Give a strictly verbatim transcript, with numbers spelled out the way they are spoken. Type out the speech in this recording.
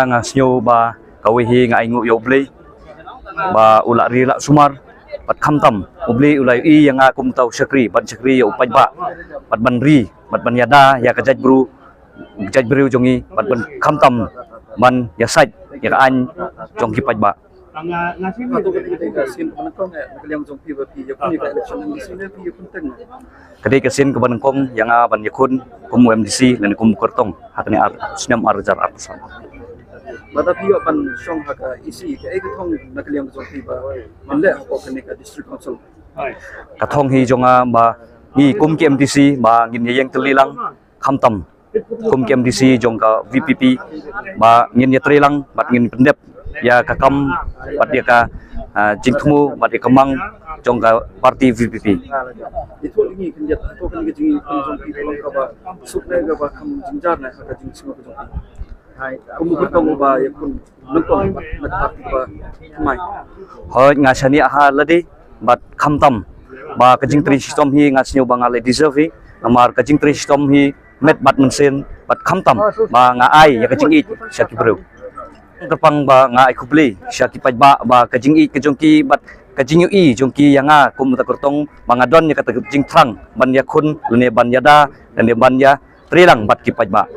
Nga sngew ba kawei hi nga ainguh ïa U Blei ba u la ri la sumar, bad khamtam U Blei u la ïohi ïa nga kum uta u shakri, ban shakri ïa u paidbah, bad ban ri, bad ban ïada ïa ka jaitbru, jaitbru jong ngi, bad ban khamtam ban ïasaid ïa ka aiñ jong ki paidbah. Hato ka dei ka sien kaba nyngkong eh na ka liang jong phi ba phi ïakhun ïa ka election M D C ne phi ïakhun teng? Ka dei ka sien kaba nyngkong ïa nga ban ïakhun kum u M D C lane kum u kyrtong ha kane ar snem ar hajar arphew san. Ba da phi ïoh ban shong ha ka E C, kaei ka thong na ka liang jong phi ba phin leh hapoh kane ka District Council? Ka thong hi jong nga ba ngi kum ki M D C ba ngin ïeng tylli lang, khamtam kum ki M D C jong ka V P P ba ngin ïatrei lang bad ngin pyndep ïa ka kam bad ïa ka, ah, jingthmu bad ïa ka mang jong ka party V P P. Ïathuh ïa ngi khyndiat, hato kane ka jingïakhun jong phi ka long kaba suk ne kaba kham jynjar ne ha ka jingsngew ka jong phi kum u kyrtong uba ïakhun nyngkong bad na ka party ba thymmai? Hooid, nga shaniah ha lade bad khamtam ba ka jingtrei shitom hi nga sngew ba nga la deserve hi, namar ka jingtrei shitom hi met bad mynsiem bad khamtam ba nga ai ïa ka jingïeit sha ki briew. Kyrpang ba nga ai khublei sha ki paidbah ba ka jingïeit ka jong ki bad ka jingïohi jong ki ïa nga kum uta u kyrtong ba nga don ïa kata ka jingthrang ban ïakhun lane ban ïada lane ban ïatrei lang bad ki paidbah.